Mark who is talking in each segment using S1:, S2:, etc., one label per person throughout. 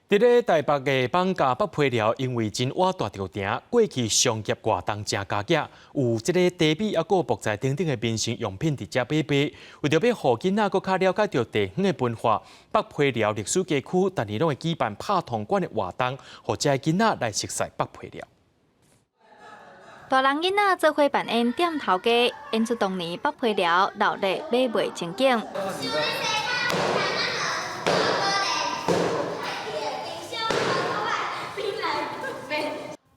S1: 佇咧台北的艋舺北皮寮，因為真倚大稻埕，過去商業活動誠加熱，有這个茶米猶閣有木材等等的民生用品佇遮買賣。為著欲予囡仔閣較了解著地方的文化，北皮寮歷史街區逐年攏會舉辦拍銅管的活動，予遮的囡仔來熟似北皮寮。
S2: 大人囡仔做伙扮演店頭家，演出當年北皮寮鬧熱買賣情景。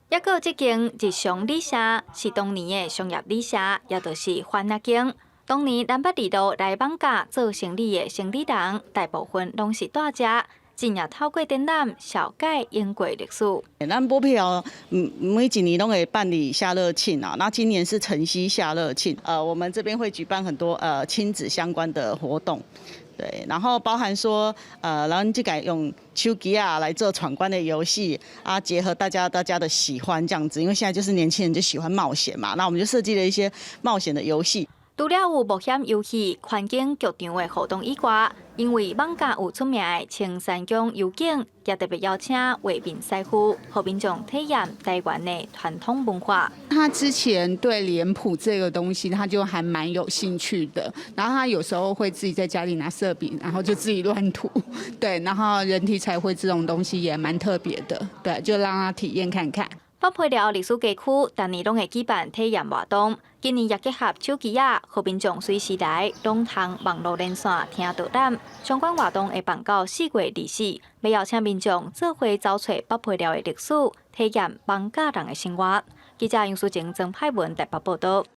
S2: 猶閣這間日常旅社是當年的商業旅社，也就是番仔間。當年南北二路來艋舺做生理的生理人，大部分攏是蹛遮，真正透過展覽，紹介英國歷史。
S3: 咱剝皮寮每一年攏會辦理夏樂慶啊，那今年是晨曦夏樂慶，我們這邊會舉辦很多親子相關的活動。對，然後包含說，咱這個用手機啊來做闖關的遊戲啊，結合大家的喜歡這樣子，因為現在就是年輕人就喜歡冒險嘛，那我們就設計了一些冒險的遊戲。
S2: 除了有冒險遊戲、環境劇場的活動以外，因為艋舺有出名的青山宮遊景，也特別邀請畫面師傅，予民眾體驗台灣的傳統文化。
S4: 他之前對臉譜這個東西，他就還蠻有興趣的。然後他有時候會自己在家裡拿色筆，然後就自己亂塗。對，然後人體彩繪這種東西也蠻特別的，對，就讓他體驗看看。
S2: 北皮寮歷史街區逐年攏會舉辦體驗活動，今年也結合手機仔，予民眾隨時來攏通網路連線聽導覽。相關活動會辦到4月24，欲邀請民眾做伙走揣北皮寮的歷史，體驗艋舺人的生活。記者楊淑靜、曾派文台北報道。